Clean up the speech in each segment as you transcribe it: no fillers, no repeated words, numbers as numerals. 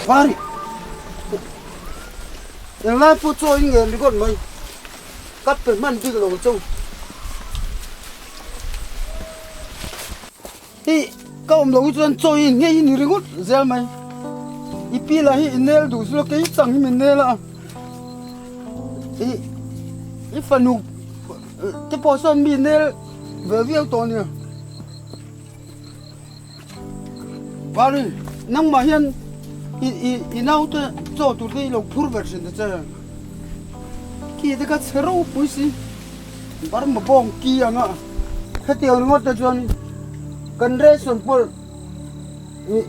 Pari Englai pawh chaw in ngen ringawt mai ka pe hman bik lo cheu. Hei ka awm loh hi chuan chaw hi ngei hi ni ringawt zel mai. I pi lah hi i nel duh chu kei chang hi min nel a. I i fanu te pawh sawn mi nel ve viau tawh a nia. Pari nangmah hian i i i naute chaw tur te hi lo phur ve thin ta che. Khi te kha chhe ropui si Burma bawng ki ang a hetiang ringawt te chuan kan ration pawh ih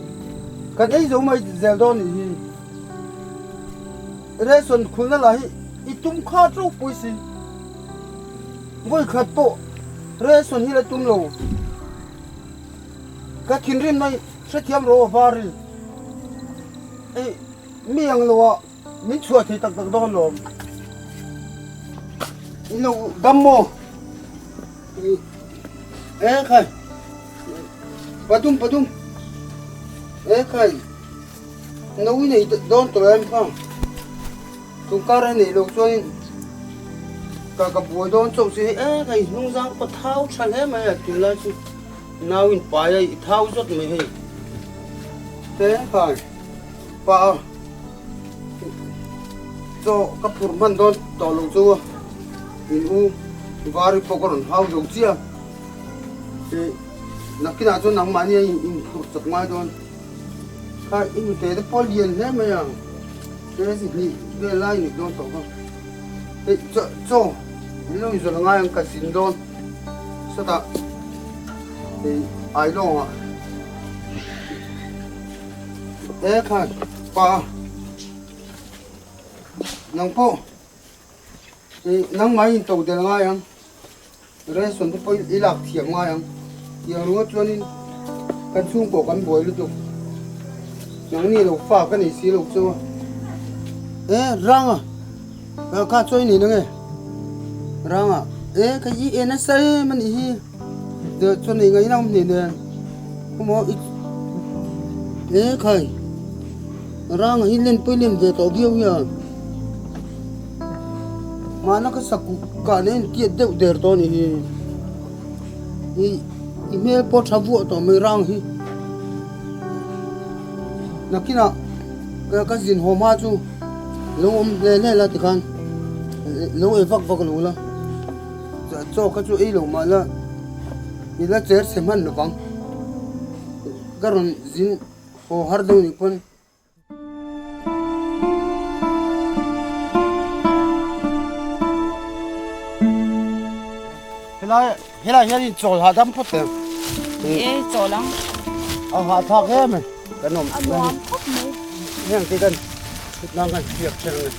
kan ei zo mai zel dawn nih hi ration khulna lah hi i tum khat ropui si vawikhat pawh ration hi la tum lo ka thinrim mai hrethiam rawh a var hi ih mi ang lo ah. Min chhuah thei tak tak dawn lawm. In lo dam maw? E khai. Pathum pathum. E khai. No i nei dawn tawh em kha. Tum kar a nei lo chuan ka ka buai dawn chauh si e khai hnung zang pawh thau tha hle mai a tunlai chu nau in pai a i thau zawt mai hei. E khai. Pa. Chaw ka phur hman dawn tawh lo chu in u vari pawh ka rawn hau zo chiah ih nakinah chuan nangmahni a in phur chak ngai dawn kha i nute te pawh a lian hle mai a kg hnih vel lai a nih dawn tawh kha hei chaw chaw min lo inzawlh a ngai ang ka zin dawn sawtah hei ailawngah. E khan pa nang pawh i nangmah in to del ngai ang ration te pawh i lak thiam ngai ang tiang ringawt chuanin kan chhungkaw kan buai lutuk nangni lo fa ka nei si lo chu e ranga kha chawi ni nange ranga e ka i en nasa em anih hi. Chuan ei ngaihna awm hnih nen khumaw i e khai ranga hi len pawh i len ve tawh viau hi a mahna ka sak kah nen tiat deuh der tawh a nih hi i i hmel pawh tha vuah tawh mai rang hi nakinah ka zin haw hma chu lo awm hle hle la tikhan lo ei vak vak lo la. Chaw kha chu ei lo mah la i la cher chhe hman lo vang. Ka rawn zin haw har deuh nih pawn. Helai helai hian in chawl hahdam phawt teh. E chawl ang. A hahthlak em e. Kan awm. A nuam khawp mai. Heng te kan thutna kan hriak ṭhen a ni.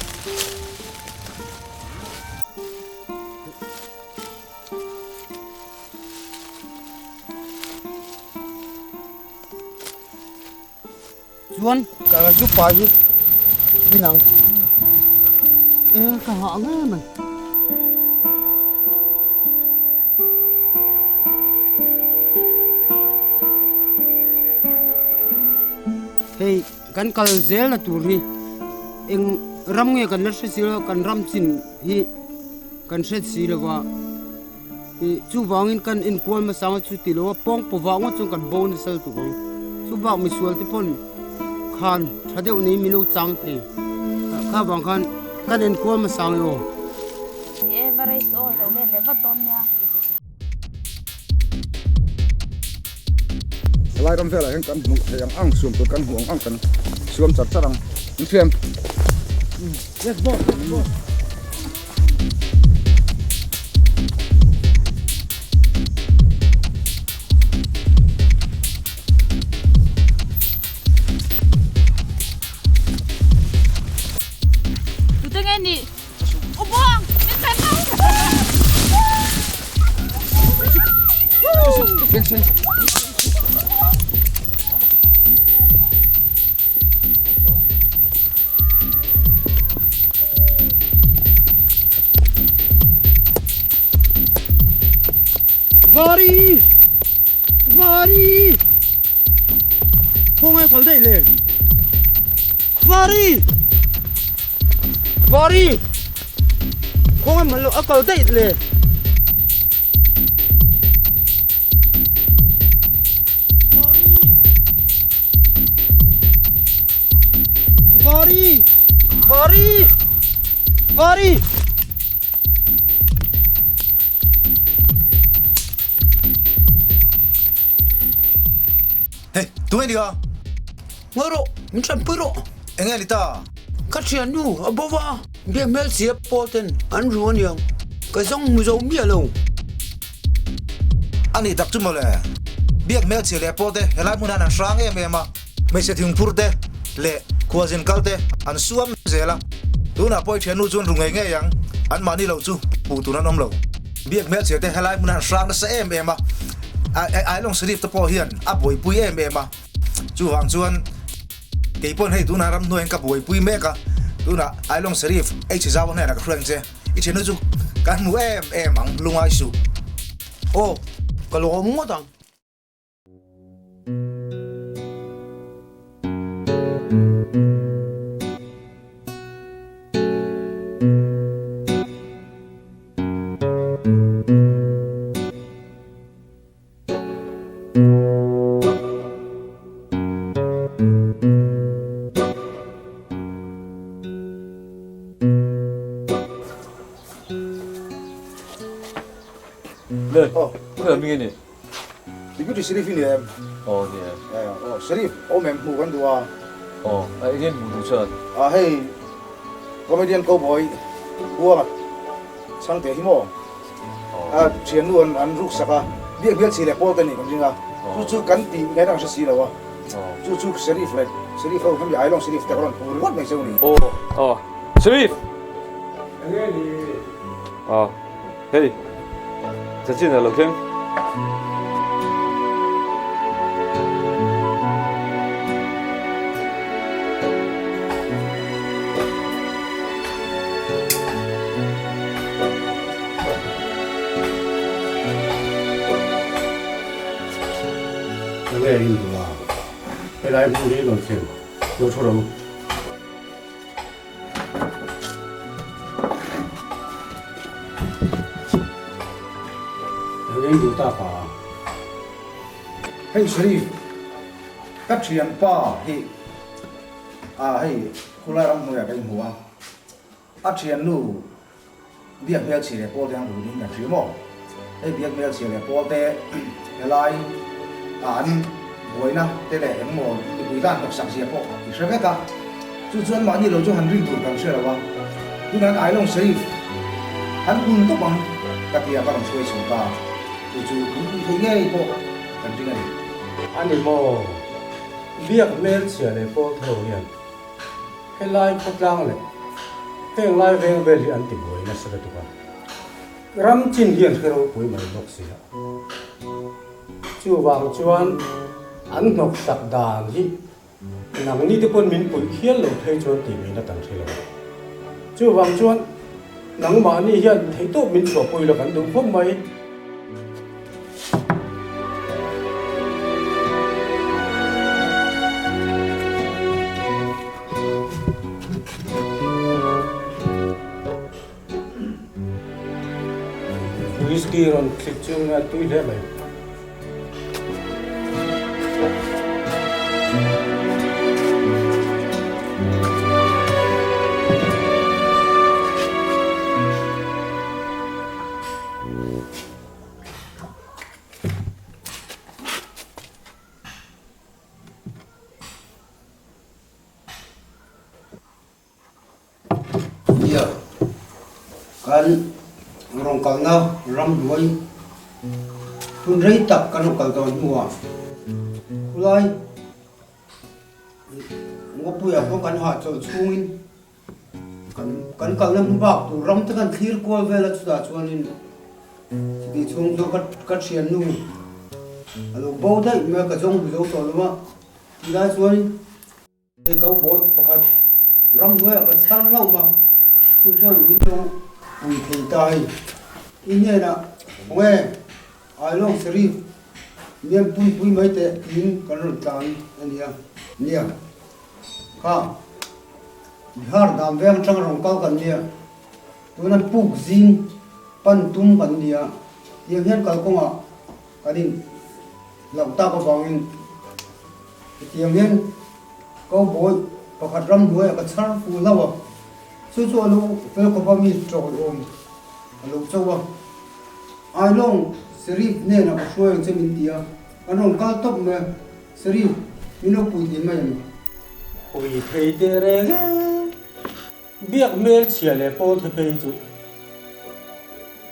Chuan ka zu pai hi inang e ka hah ngei mai. Hei kan kal zel na tur hi eng ram nge kan la hre si lo kan ram chin hi kan hre si lo va ih chuvangin kan enkual hmasa ang a chu ti lo a pawng paw vah ngawt chuan kan bo nasa lutuk ang chubak misual te pawn khan tha deuh nei min lo chang thei kha vang khan kan enkual hmasa ang e aw. Ni e va race aw lo let leh vat dawn nia. Helai ram velah hian kan hmuh theih ang ang suam tur kan hmuh ang ang kan suam char char ang in hriam. Let's go, let's go. Tute nge nih? U Buang, min hrem lo! Vari! Vari! Khawngaih kal daih le. Vari! Vari! Khawngaih man loh a kal daih le. Vari! Vari! Vari! Hei, tunge ni a? Ngawi rawh, min tanpui rawh. Enge ni ta? Ka thiannu a bo va, biak hmel sia pawl ten an ru aniang, ka zawng hmu zo miah lo. A nih tak chu mawle, biak hmel chhia leh pawl te helai hmun hian an hrang em em a, hmeichhe thingphur te leh khualzin kal te an suam zel a, tunah pawh i thiannu chuan ru ngei ngei ang, anmahni lo chu puh tur an awm lo. Biak hmelchhia te helai hmunah an hrang nasa em em a, Ailawng Sharif te pawh hian a buaipui em em a, chuvang chuan kei pawn hei tunah ramhnuaiin ka buaipui mek a, tunah Ailawng Sharif H Zau hnenah ka hruai ang che, i thiannu chu kan hmu em em ang lungai suh. Aw, ka lawm ngawt ang. Le, khawi hming i nih? Deputy Sheriff i ni em? Aw ni e. Aw Sheriff, awm em hmuh kan duh a. Aw, a eng nge hmuh duh chuan? A hei Comedian Cowboy Buanga Chhangte hi maw? A thiannu an an ruk sak a, biak bial chhi leh pawl te nih kan ring a, chu chu kan tih ngaih na kan hre si lo a, chu chu Sheriff leh Sheriff ho hemi Ailawng Sheriff te ka rawn hmu ringawt mai cheu ni. Aw, aw Sheriff! Eng nge ni? Aw. Hei, chanchin a lo thleng. Enge in duh a? Helai hmun hi rawn thleng lo thu rawh u. Eng duh tak a? Hei Sharif, ka thianpa hi a hei khulai ramhnuaiah ka inhmu a, a thiannu Biak hmelchhia leh pawl te ang duh niin kan hria maw? Hei biak hmelchhia leh pawl te helai ah an buaina te leh engmaw mipui tan hnawksak zia pawh i hre vek a, chu chuan mahni lo chu han rin tur kan hre lo a, tunah hian Ailawng Sharif han hun tawp ang ka tia ka rawn hruai chho ta, chu chu min pui thei ngei pawh kan ring a ni. A ni maw? Biak hmelchhia leh pawl tho hian Helai khawtlang leh heng lai veng vel hi an ti buai nasa lutuk a, ram chin hian hre ropui mai bawk si a. Chuvang chuan an hnawksak dan hi nangni te pawn min puih hial lo phei chuan tih min a kan hre lo a. Chuvang chuan nangmahni hian theihtawp min chhuahpui la kan duh khawp mai. Whisky rawn thlit chu nge a tui hle mai. Nia, kan rawn kalna ramhnuai hun rei tak kan rawn kal dawn hnuah khulai Ngawpuiah pawh kan hahchawlh chhungin Kan kan kalna hmu bak tur ram te kan thlir kual vel a chutah chuanin chutih chhung chu ka ka thiannu a lo bo daih mai a ka zawng hmu zo tawh lo a tih lai chuanin hei ko boat pakhat ramhnuaiah ka chhar hlauh a chu chuan min lo pui thei ta hei i hnenah khawnge Ailawng Sharif mian punpui mai teh tiin kan rawn tlan a nia nia kha. Bihar dam veng atanga rawn kal kan nia, tuna puk zing pan tum kan nia, tiang hian kalkawngah kan in hlauh tak avangin hetiang hian cowboy pakhat ramhnuaiah ka chhar fu hlauh a, chu chu a lo fel khawp a mi tawih awm a lo cho a, Ailawng Sheriff hnenah ka hruai ang che min ti a, kan rawn kal tawp mai a, Sheriff min lo pui thei mai ang. Pui thei teh reng e, biak hmel chhia leh pawl the phei chu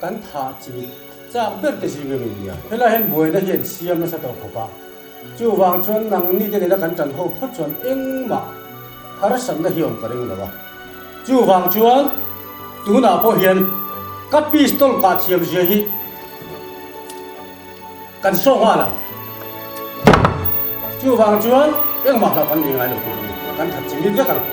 kan thah chi chak ber te zing em nia. Helai hian buaina hian siam nasa tawh khawp a, chuvang chuan nangni te nena kan tan ho phawt chuan engmah harsatna hi awm ka ring lo a. Chuvang chuan tunah pawh hian ka pistol kah thiam zia hi kan saw nghal ang. Chuvang chuan engmah hlauh kan nei ngai lo tur a ni, kan that chimit vek ang.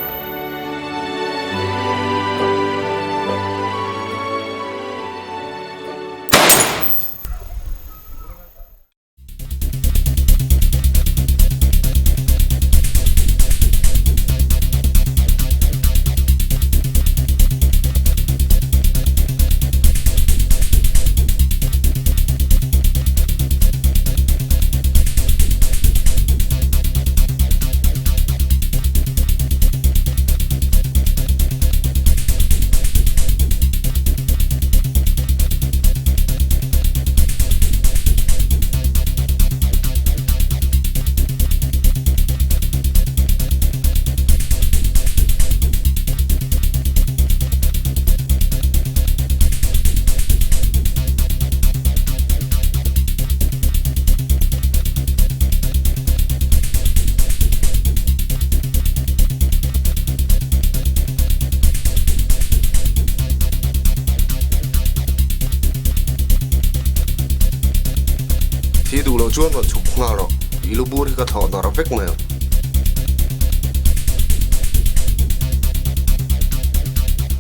Thi duh loh chuan rawn chhuk nghal rawh, i lu bur hi ka thlawh darh vek mai ang.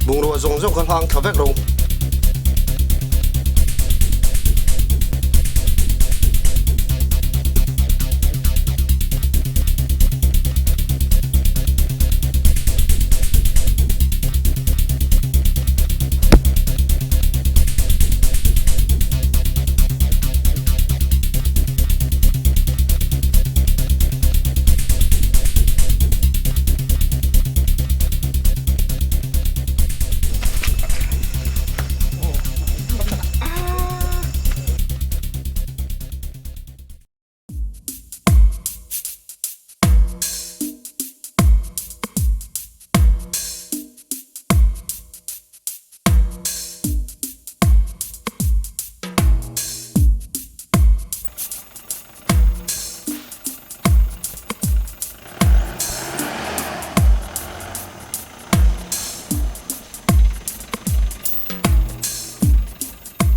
Bungrua zawng zawng kha hlang thla vek rawh u.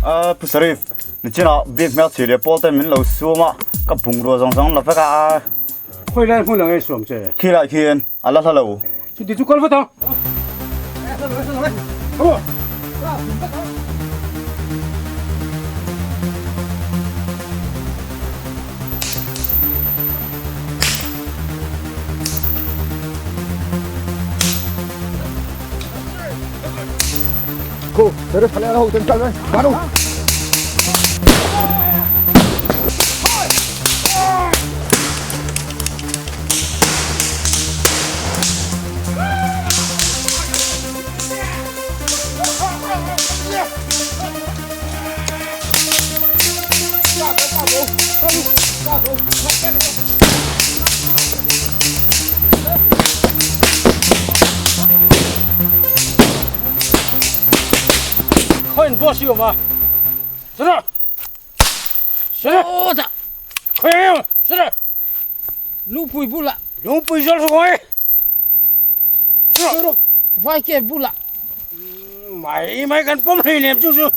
A Pu Sharif, nichinah bik hmel chhi leh pawl te min lo suam a, ka bungrua zawng zawng la vek a. Khawi lai hmun ang e suam che? Khi lai khian a la hla lo. Chuti chu kal vat ang. Cô, tới đây phải leo đâu, chân đây, bắn đâu. Khawiin boss hi awm a, sir sir khawi sir Lungpui bulah Lungpui zawlh rawh e sir Vai ke bulah Mai mai kan pawm hlei lem chu chu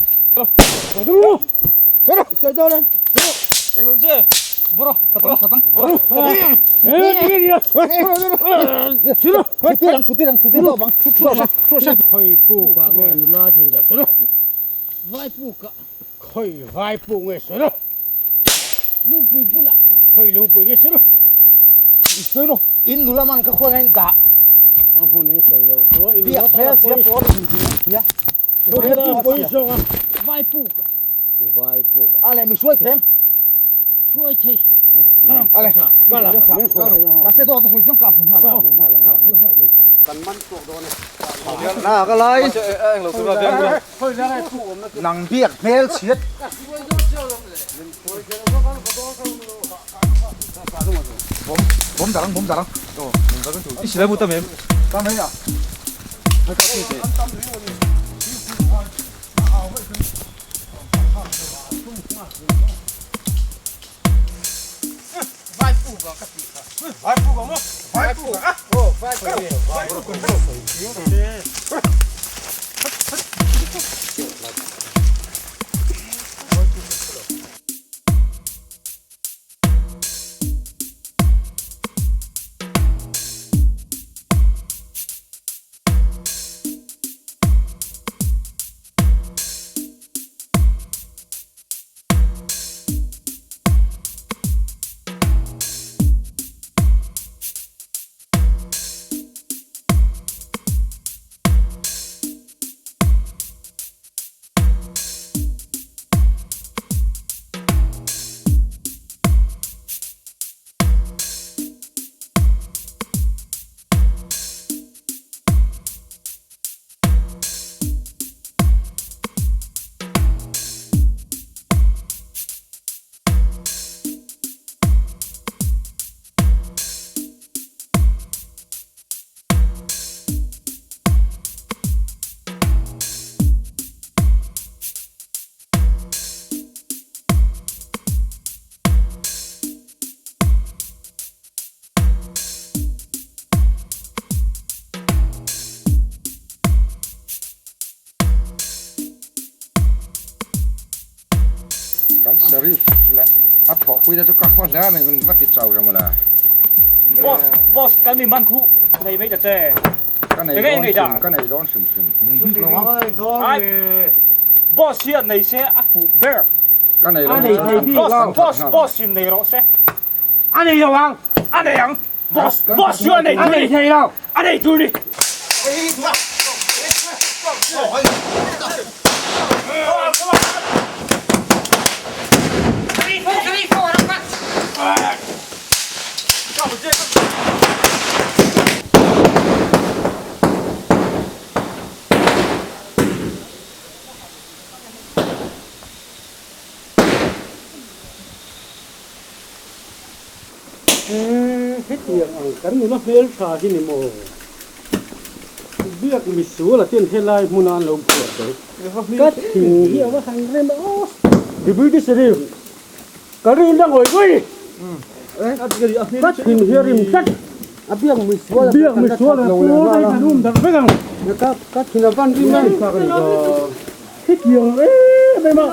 Vai puk ah Khawi vai puk nge sir Lungpui bulah Khawi lungpui nge sir In nula man ka khawi ngain dah. A hmun in sawi loh chuan in Biak hmel chhia pawl in ding an hria. Vai puk a. Vai puk. Vai puk. A leh mi hruai them. Hruai thei. A leh. Kal ang. Mahse dawt a sawi chuan kap hmu nghal ang. Kan man chhuak dawn e. Na ka lai. Nang biak hmel chhiat. Bom darang bom darang. Tam hei a. Kan Sheriff leh a thawhpui te chu ka haw hle a ni, min va ti chau reng mawle. Boss, boss, kan mi man khu nei mai ta che. Ka nei dawn hrim, ka nei dawn hrim hrim. Ai, boss hian nei se a fuh ber. Ka nei lo chuan an Boss, boss, boss in nei rawh se. A nei lo ang. A nei ang. Boss, boss chu a nei tur ni. A nei thei lo. A nei tur ni. Hetiang ang kan nula hmeltha hi ni maw? Biak misual a ten helai hmuna an lo phuah daih. Ka thing hi a va han rem a aw. Deputy Sheriff, ka rin la ngawi ngawi. Ka thin hi a rim tlat. A biak misual a Biak misual a pawl daih kan um darh vek ang. Ka thin a van rim em. Hetiang em em a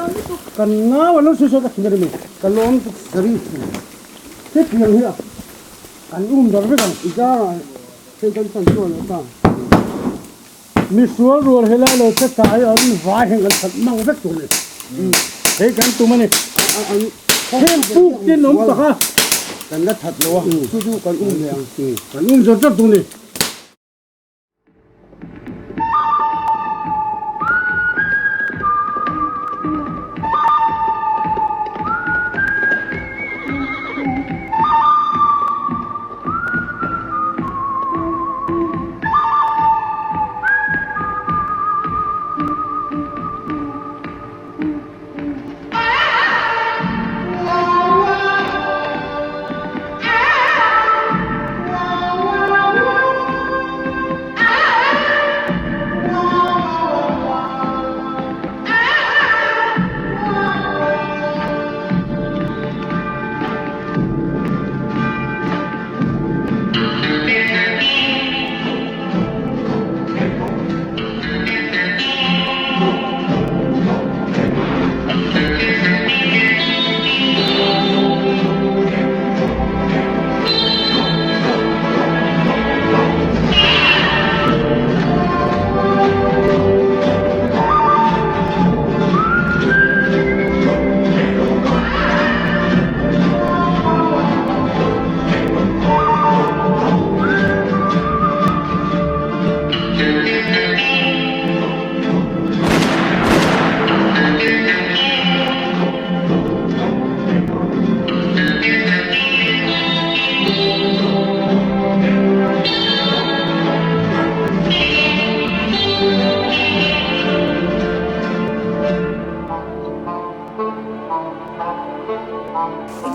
kan nau an lo sawi sawi ka thin a rim e. Ka lawm tuk Sheriff. Hetiang hi a kan um darh vek ang. I zarah thei kan chan chuan a ta. Misual rual helai lo che tlai an vai heng kan that mang vek tur ni. Hei kan tum a ni. Heng puk tin awm tak a. Kan la that lo a, chu chu kan um leh ang. Kan um zawt zawt tur ni.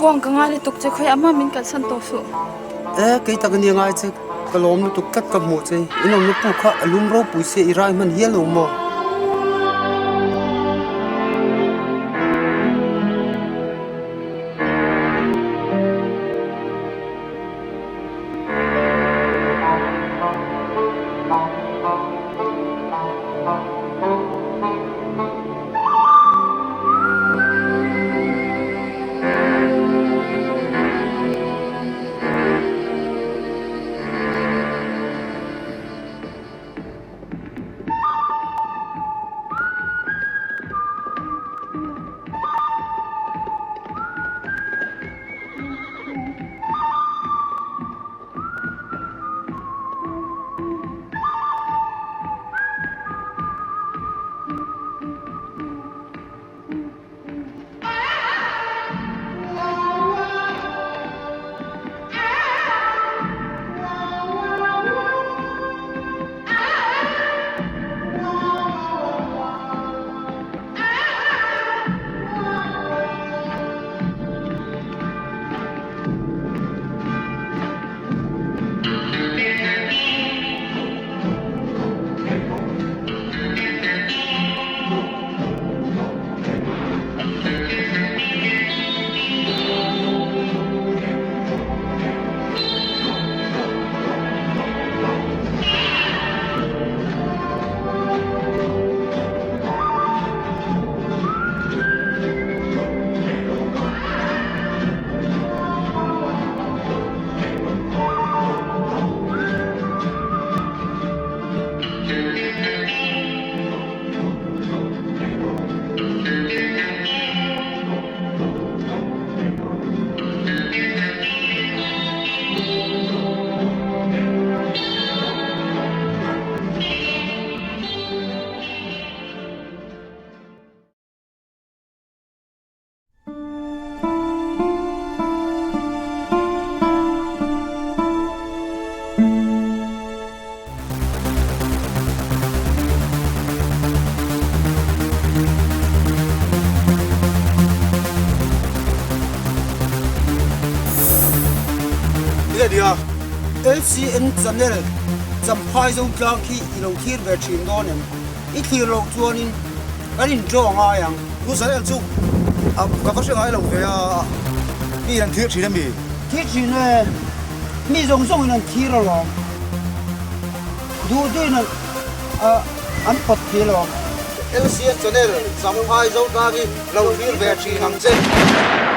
Buang ka ngai lutuk che khawiah mah min kalsan tawh suh. E, kei tak ania ngai che, ka lawm lutuk tlat ka hmuh che, in awmna puk kha a lum ropui sia i rai hman hial lo maw? LCN channel Champhai Zotlang khi i lo thlir ve thin dawn em? I thlir loh chuanin kan in draw ngai ang. Pu Channel chu ka va hre ngai lo ve a, mi an thlir thin a mi? Thlir thin e, mi zawng zawngin an thlir alawm. Duh duhin an pawt thei alawm. LCN Channel Champhai Zotlang hi lo thlir ve thin ang che.